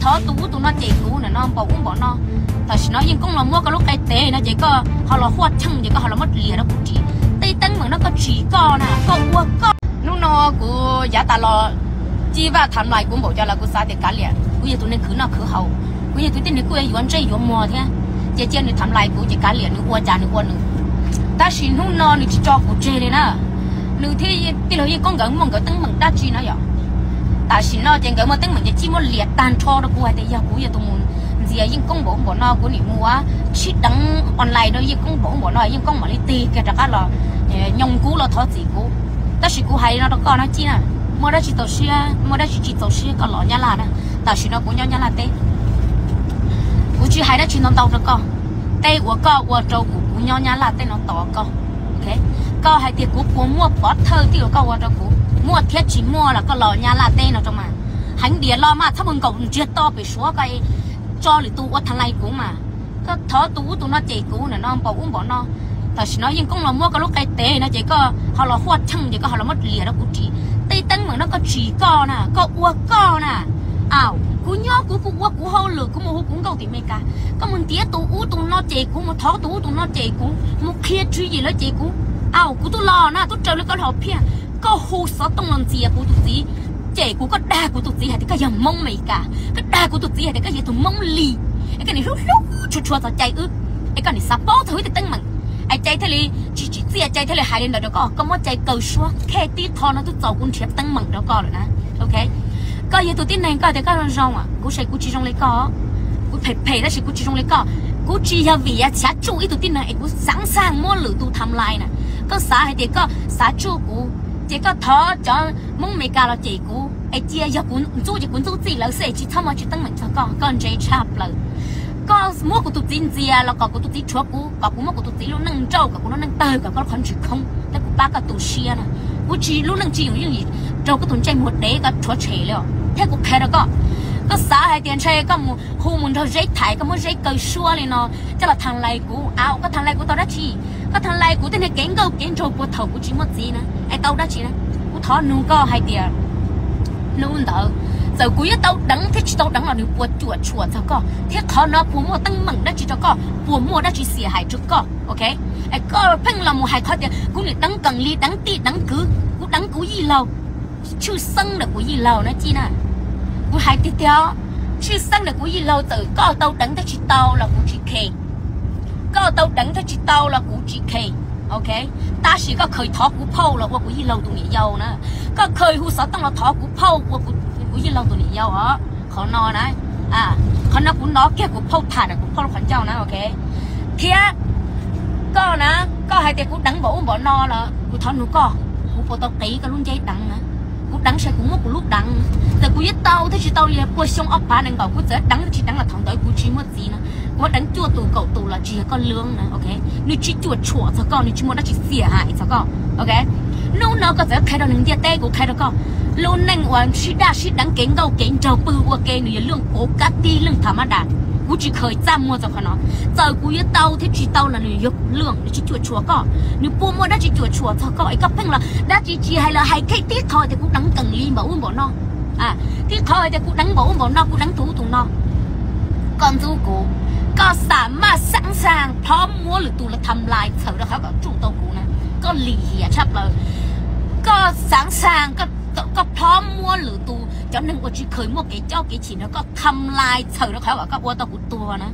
Thov tus ub tus no cem kuv na no npaum ub npaum no. Tam sim no Yeej Koob los muab koj lub qe tev no ces koj ho los huaj cheej ces koj ho los muab liam rau kuv ris. Tej teeb meem no koj tsim koj na, koj ua koj. Hnub no kuv yav tas los Cij Vaj tham lais kuv npaum cas los kuv xav tias kav liam, kuv yog tus neeg khwv noj khwv haus, kuv yog tus tib neeg kuj yuav ntsej yuav muag thiab. Ces cia nws tham lais kuv ces kav liam, nws ua cas nws ua nws. Tab sis hnub no nws tsis tso kuv tseg li na. Nws thiab tij laug Yeej Koob nkawd muaj nkawd teeb meem dab tsi no yom. Tam sim no ces nkawd muaj teeb meem ces Cij muab liam tag nrho rau kuv hais tias yog kuv yog tus mus ntxias Yeej Koob npaum ub npaum no, kuv nim mus ua sib deev online rau Yeej Koob npaum ub npaum no, Yeej Koob mam li tig kiag rov qab los nyoos kuv los thov txim kuv. Tab sis kuv hais li no rau koj na Cij na, muaj dab tsi txaus siab, muaj dab tsi tsis txaus siab koj los Nyab Laj na. Tam sim no kuv nyob Nyab Laj teb, kuv tsis hais dab tsi ntau ntau rau koj. Tej uas koj ua rau kuv, kuv nyob Nyab Laj teb no tos koj. Koj hais tias kuv puas muaj pov thawj tej uas koj ua rau kuv, muaj thiab tsis muaj los koj los Nyab Laj teb no rau mas. Heev diam los mas txhob mus nkaum ntsiag to pem Suav koj tso lwm tus ua tham lais kuv mas. Koj thov tus ub tus no cem kuv na no npaum ub npaum no. Tam sim no Yeej Koob los muab koj lub qe tev no ces koj ho los huaj cheej ces koj ho los muab liam rau kuv ris. Tej teeb meem no koj tsim koj na, koj ua koj na. Aw, kuv nyob kuv kuj ua kuv hauj lwm, kuv mus hu kuv nkauj tim Meskas. Koj mus ntiav tus ub tus no cem kuv, mus thov tus ub tus no cem kuv, mus qhia tswv yim lawv cem kuv. Aw, kuv twb los na, twb raws li koj hom phiaj. Koj hu xov tooj los ntxias kuv tus txiv, cem kuv, koj dag kuv tus txiv hais tias koj yog Hmoob Meskas, koj dag kuv tus txiv hais tias koj yog tus Hmoob Lis, es koj nim hlub hlub tshua tshua txog cai wb, es koj nim xav paub txog wb tej teeb meem, es cai thiaj li tsis tsim txiaj, cai thiaj li hais li ntawd rau koj. Koj muab cai kaw suab, koj tib qho no twb txaus kuv nrhiav teeb meem rau koj lawm na. Ok, koj yog tus tib neeg koj tias koj zoo zoo, kuv ces kuv tsis zoo li koj. Kuv phem phem tab sis kuv tsis zoo li koj. Kuv tsis yog vim yog xav tsuj ib tug tib neeg es kuv xav xaj muab lwm tus tham lais na. Koj xav hais tias koj xav tsuj kuv, ces koj thov cov Hmoob Meskas los cem kuv, es cia yog kuv ntxub ces kuv ntxub txij lawv xwb, tsis txhob muaj tsis teeb meem txog koj, koj ntse tshaj plaws. Koj muab kuv tus txiv ntxias los kom kuv tus txiv rhuav kuv, kom kuv muab kuv tus txiv lub neej nrauj, kom kuv lub neej tawg, kom koj lub qhov ntswg khoob, thiab kuv pab koj tu siab na. Kuv tsis, lub neej tsis yooj yim raug koj tus ntsej muag dev koj rhuav tshem li os. Thiab kuv qhia rau koj, koj xav hais tias ntshe koj mus hu mus nrog Zeb tham, koj muab Zeb kaw suab li no coj los tham lais kuv, aw, koj tham lais kuv tau dab tsi? Koj tham lais kuv tej niag kev nkauj kev nraug puag thaum kuv tsis muaj txiv na, es tau dab tsi na? Kuv thov nug koj hais tias hnub ntawd txawm kuv yuav tau deev thiab tsis tau deev los nws puas cuam tshuam txog koj, thiab qhov no puas muaj teeb meem dab tsi rau koj, puas muaj dab tsi xiam hais rau koj? Ok, es koj pheej los mus hais qhov tias kuv nim deev Kees Lis, deev tij deev kwv, kuv deev kuv yij laug, tshwj xeeb ntawm kuv yij laug na Cij na. Kuv hais tiag tiag, tshwj xeeb ntawm kuv yij laug, txawm koj tau deev thiab tsis tau los kuv tsis khe. Koj tau deev thiab tsis tau los kuv tsis khe. Ok, tab sis koj khaws thov kuv phauj los ua kuv yij laug tus niam yau na. Koj khaws hu xov tooj los thov kuv phauj ua kuv yij laug tus niam yau os. Qhov no na, qhov no kuv hnov kiag kuv phauj tham ntawm kuv phauj lub qhov ncauj na. Ok, thiab koj na, koj hais tias kuv deev npaum ub npaum no los kuv thov nug koj, kuv puas tau qiv koj lub nceb deev na? Kuv deev ces kuv muab kuv lub deev. Txawm kuv yuav tau thiab tsis tau li puas xyoo ob phav nees nkaum, kuv txawm deev thiab tsis deev los thaum ntawd kuv tsis muaj txiv na. Kuv deev cuaj tus kaum tus los tsis yog koj lwm na. Ok, nws tsis cuam tshuam txog koj, nws tsis muaj dab tsi xiam hais txog koj. Ok, hnub no koj txawm qhia rau neeg ntiaj teb, kuv qhia rau koj, lub neej uas sib daj sib deev, kev nkauj kev nraug, pw ua ke, nws yog lwm puv kab tib leej tham mab dam. Kuv tsis khaws txaj muag txog qhov no. Txawm kuv yuav tau thiab tsis tau los nws yog lwm, nws tsis cuam tshuam koj. Nws puas muaj dab tsi cuam tshuam txog koj es koj pheej los dab tsi tsis hais los hais khej tib qho tias kuv deev Kees Lis npaum ub npaum no, tib qho hais tias kuv deev npaum ub npaum no, kuv deev tus ub tus no. Koj ntxub kuv, koj xam maj xav xaj plhob muab lwm tus los tham lais txhawm rau qhov kom tsuj tau kuv na. Koj lim hiam tshaj plaws. Koj xav xaj, koj plhob muab lwm tus cov neeg uas tsis khaws muaj kev cob kev chim nrog koj tham lais txhawm rau qhov kom koj ua tau kuv tuag na.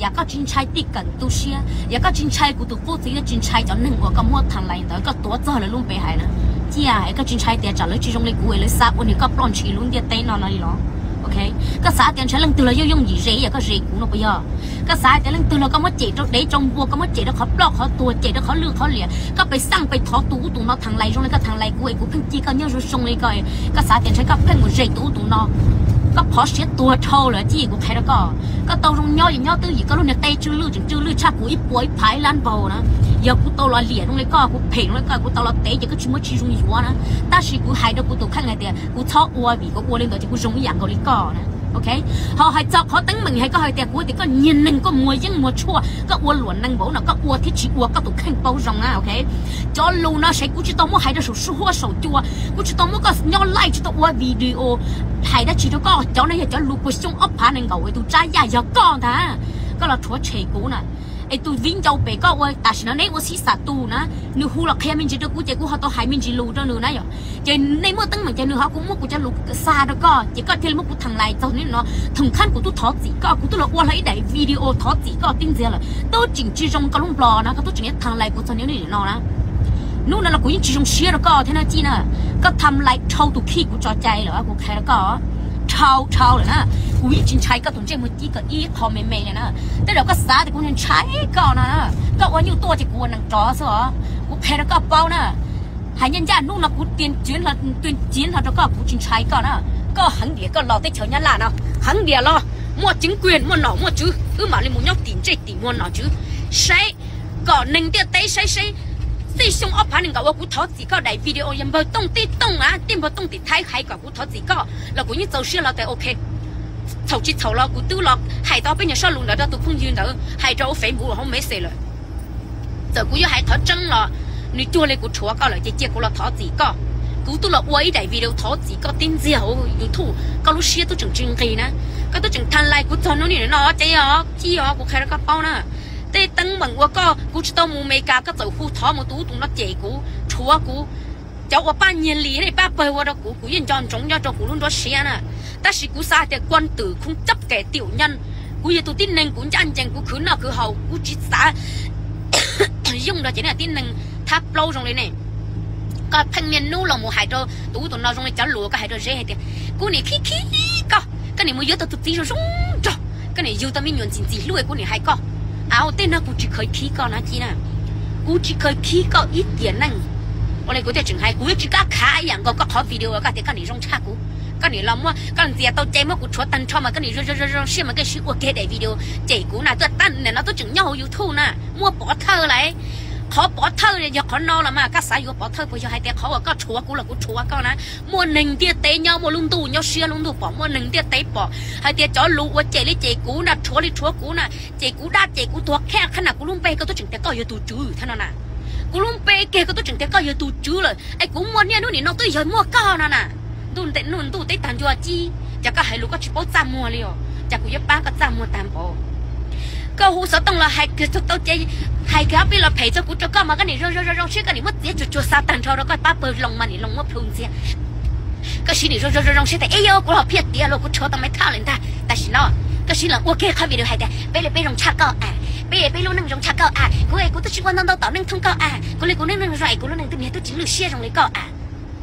Yam koj tsis ntshai tij Kees tu siab, yam koj tsis ntshai kuv tus qub txiv, tsis ntshai cov neeg uas koj muab tham lais ntawd, koj tuav txog lawv lub npe hais na. Ciaj, koj tsis ntshai tias tsam lawv tsis zoo li kuv es lawv xav ua niag koj ploj ntshis lub ntiaj teb no no li los? Ok, koj xav tias ntshe leej twg los yooj yooj yim ze ib yam koj ze kuv no puas yog? Koj xav tias leej twg los koj muab cem rau dev rau npua, koj muab cem rau qhov ploj qhov tuag, cem rau qhov lwj qhov liam, koj pes xaj pes thov tus ub tus no tham lais zoo li koj tham lais kuv es kuv pheej cia koj nyob zoo zoo li ko, koj xav tias ntshe koj pheej mus ze tus ub tus no, koj phov siab tuag dhau lawm Cij, kuv qhia rau koj. Koj tau zoo nyob ces nyob twj ywm, koj lub niag qe tsw lwj tseem tsw lwj tshaj kuv ib puas ib phav ib lab npaug na. Yog kuv tau los liam zoo li koj, kuv phem zoo li koj, kuv tau los tev ces koj tsis muaj tsis zoo yuav na. Tab sis kuv hais rau kuv tus kheej hais tias kuv txhob ua vim kuv ua li ntawd ces kuv zoo ib yam nkaus li koj na. Ok, ho hais txog qhov teeb meem hais koj hais tias kuv tias koj nyiag neeg, koj muag yeeb muag tshuaj, koj ua luam neeg npaum no, koj ua thiab tsis ua koj tus kheej paub zoo na. Ok, cov lus no sav kuv tsis tau muab hais rau saum huab saum cua, kuv tsis tau muab koj nyob live, tsis tau ua video hais dab tsi rau koj. Cov no yog cov lus puag xyoo ob phav nees nkaum es tus tsab yaj yog koj ntag, koj los rhuav tshem kuv na. Es tus viv ncaus pem koj ua tam sim no neb ua xib xas tus na, nws hu los qhia me ntsis rau kuv ces kuv ho tau hais me ntsis lus rau nws na yom. Ces nej muaj teeb meem ces nws ho kuv muab kuv cov lus xa rau koj ces koj thiaj li muab kuv tham lais txog nim no. Thoom khab kuv twb thov txim koj, kuv twb los ua hlo ib daim video thov txim koj tib ntxiag lawm, twb tseem tsis zoo koj lub nplog no, koj twb tseem yuav tham lais kuv txog nim no na. Hnub no los kuv yeej tsis zoo siab rau koj thiab na Ci na. Koj tham lais dhau tus khij kuv tso cai lawm, kuv qhia rau koj, dhau dhau lawm na. Kuv yeej tsis ntshai koj tus ntsej muag cib kom ib qho me me li na. Tej zaum koj xav tias kuv ntshai koj no, koj ua nyuj tuaj ces kuv ua nees rov xwb os. Kuv qhia rau koj paub na, hais ncaj ncaj hnub no kuv tias ciav hlo rau koj, kuv tsis ntshai koj na. Koj heev diam koj los teb chaws Nyab Laj no, heev diam los muaj chính quyền, muaj nom muaj tswv, wb mam li mus nyob tim ntsej tim muag nom tswv, saib kom neeg ntiaj teb saib seb. Txij xyoo ob phav nees nkaum uas kuv thov txim koj daim video yog npawg Tooj Tij Tooj na, tej npawg Tooj tim Thaib hais kom kuv thov txim koj los kuv yeej txaus siab los tias ok. Txhaum tsis txhaum los kuv twb los hais tau peb nyuag sob lus ntawd rau tus phooj ywg ntawd, hais rau Facebook los hauv message lawm. Txawm kuv yuav hais qhov tseeb los nws cuag li kuv rhuav koj lawm ces cia kuv los thov txim koj. Kuv twb los ua ib daim video thov txim koj tib ntxiag hauv YouTube, koj lub siab twb tseem tsis nqis na. Koj twb tseem tham lais kuv txog hnub nim no ces os Ci os, kuv qhia rau koj paub na. Tej teeb meem uas koj, kuv tsis tau mus Meskas koj txawm hu thov mus tus ub tus no cem kuv, rhuav kuv. Cov uas pab nyiag li nej pab pawg ua rau kuv, kuv yeej nco ntsoov nyob rau kuv lub nruab siab na. Tab sis kuv xav hais tias kuv twm khoo cab kem tium nyob, kuv yog tus tib neeg kuv ncaj ncees, kuv khwv noj khwv haus, kuv tsis xav yooj yim rau cov tib neeg thab plaub zoo li nej. Koj pheej niaj hnub los mus hais rau tus ub tus no zoo li cov lus koj hais rau Zeb hais tias kuv nim khib khib koj, koj nim mus yuav tau tus txiv zoo zoo nraug, koj nim yug tau me nyuam ntxim ntxim hlub, kuv nim hais koj. Au, tej no kuv tsis kheev khib koj na Ci na. Kuv tsis kheev khib koj ib tiam neej. Ua li kuv thiaj tseem hais, kuv yuav tsis kam khav ib yam nkaus koj qhov video koj tias koj nim zoo tshaj kuv. Koj nim los muab, koj ntxias tau cai muab kuv rhuav tag nrho mas koj nim zoo zoo zoo siab mas koj sim ua kiag daim video cem kuv na. Tuaj tag nim no twb tseem nyob hauv YouTube na, muaj pov thawj lawm. Qhov pov thawj yog qhov no los mas koj xav yuav pov thawj puas yog hais tias qhov uas koj rhuav kuv los kuv rhuav koj na? Muaj neeg ntiaj teb nyob, muaj lub ntuj nyob siab lub ntuj pom, muaj neeg ntiaj teb pom hais tias cov lus uas cem li cem kuv na, rhuav li rhuav kuv na, cem kuv dab cem kuv tuag khab khab na, kuv lub npe koj twb tseem tias koj yog tus tswv thiab no na. Kuv lub npe kiag koj twb tseem tias koj yog tus tswv lawm es kuv muaj niaj hnub nim no twb yog muaj koj no na. Ntuj ntuj teb tag ncua Ci, cas koj hais lus koj tsis paub txaj muag li os, cas kuv yuav pab koj txaj muag tag npaum. Koj hu xov tooj los hais kiag txog tau ces, hais kiag ob peb los phem txog kuv rau koj mas koj nim zoo zoo zoo zoo siab, koj nim muab txiav tsuag tsuag xa tag nrho rau koj pab pawg Loos mas nim Loos muab plhu ntxiag. Koj sim nim zoo zoo zoo zoo siab tias ib yam kuv los phiaj tiav los kuv rhuav tau me thaj lawm ntag. Tam sim no koj sim los ua kiag qhov video hais tias peb li peb zoo tshaj koj a, peb peb lub neej zoo tshaj koj a, kuv kuv twb tsis ua ntau ntau tom neej thooj koj a, kuv li kuv neej neej zoo es kuv lub neej twb niag twb tsis lwj siab zoo li koj a.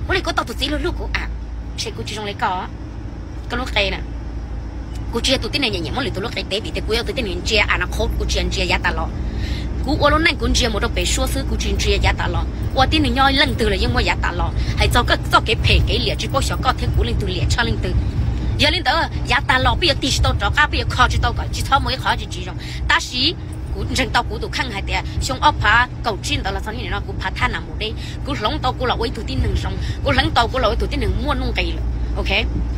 Kuv li kuv tau tus txiv luag hlub kuv a, ntshe kuv tsis zoo li koj. Koj lub qe na, kuv tsis yog tus tib neeg nyiam nyiam muab lwm tus lub qe teb vim tias kuv yog tus tib neeg ntsia a no qhov kuv tsis yog ntsia yav tas los. Kuv ua lub neej kuv ntsia mus rau pem suab xwb, kuv tsis ntsia yav tas los. Ua tib neeg nyob leej twg los yeej muaj yav tas los. Hais txog koj txoj kev phem kev liam tsis paub xyov koj thiab kuv leej twg liam tshaj leej twg. Yog li ntawd yav tas los peb yuav tig tsis tau rov qab, peb yuav kho tsis tau kom tsis txhob muaj ib qho tsis tsis zoo. Tab sis kuv ntseeg tau kuv tus kheej hais tias xyoo ob phav kaum tsib ntawd los txog niaj nim no kuv phav thaj nam mus deb, kuv hloov tau kuv los ua ib tug tib neeg zoo, kuv hloov tau kuv los ua ib tug tib neeg muaj nuj nqis lawm. Ok,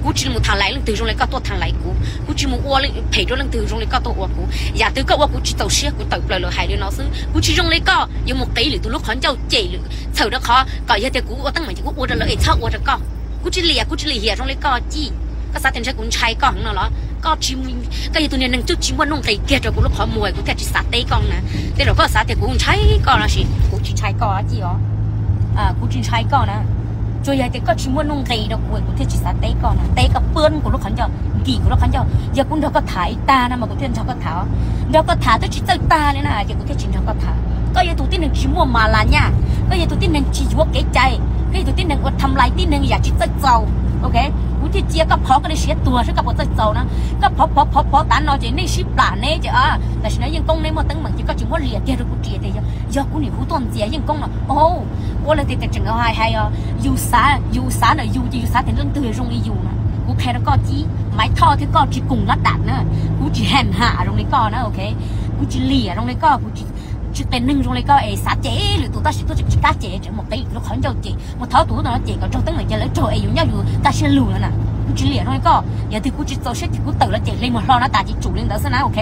kuv tsis mus tham lais leej twg zoo li koj tuaj tham lais kuv, kuv tsis mus ua phem rau leej twg zoo li koj tuaj ua kuv. Yam twg koj ua kuv tsis txaus siab, kuv tawm plaws lawm hais li no xwb. Kuv tsis zoo li koj yuav mus qiv lwm tus lub qhov ncauj cem lwm txhawm rau qhov kom yog tias kuv ua teeb meem ces kuv ua rau lawv es txhob ua rau koj. Kuv tsis liam, kuv tsis lim hiam zoo li koj Ci. Koj xav tias ntshe kuv ntshai koj heev no los? Koj tsis, koj yog tus niag neeg twb tsis muaj nuj nqis kiag rau kuv lub qhov muag kuv thiaj tsis xav teb koj na. Tej zaum koj xav tias kuv ntshai koj no sis kuv tsis ntshai koj Ci os. Kuv tsis ntshai koj na. Tsuas yog tias koj tsis muaj nuj nqis rau kuv kuv thiaj tsis xav teb koj na, teb koj puab kuv lub qhov ncauj, ntim kuv lub qhov ncauj. Yog kuv nrog koj tham ib tag no mas kuv thiaj nrog koj tham. Nrog koj tham twb tsis txawj tag li na ces kuv thiaj tsis nrog koj tham. Koj yog tus tib neeg tsis muaj mas las nyaj, koj yog tus tib neeg tsis yuav kev cai, koj yog tus tib neeg ua tham lais tib neeg yam tsis txawj txaus. Ok, kuv thiaj cia koj phov koj li siav tuag saib koj puas txawj txaus na. Koj phov phov phov phov tav no ces nej sib plam neb ces tam sim no Yeej Koob neb muaj teeb meem ces koj tsis muab liam kiag rau kuv riam tias yog, yog kuv niam hu tuaj ntxias Yeej Koob no. Ua li tias tseem hais hais os, yus xav, yus xav ntawm yus ces yus xav tias leej twg zoo li yus na. Kuv qhia rau koj Ci, Maiv Thoj thiab koj tsis koom lab dam na. Kuv tsis ham ham zoo li koj na, ok. Kuv tsis liam zoo li koj, kuv tsis qias neeg zoo li koj es xav cem lwm tus tab sis tuaj tseem tsis kam cem, tseem mus qiv lwm tus lub qhov ncauj cem, mus thov tus ub tus no cem kom raug teeb meem ces lawv raug es yus nyob yus kaj siab lug no na. Kuv tsis liam zoo li koj, yog twg kuv tsis txaus siab ces kuv tawm los ces hle mus hlo no tas ces tsum li ntawd xwb na, ok.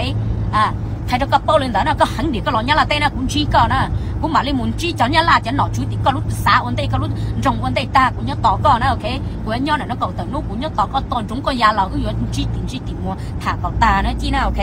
Qhia rau koj paub li ntawd no, koj heev dim koj los Nyab Laj teb na, kuv ntsib koj na, kuv mam li mus ntsib cov Nyab Laj cov nom tswv tim koj lub xav ua ntej, koj lub nroog ua ntej tag kuv nyob tos koj na, ok. Kuv yuav nyob ntawm no kaum tawm hnub, kuv nyob tos koj, tos ntsoov koj ya los wb yuav ntsib tim ntsib tim mus tham kom tag na Ci na, ok.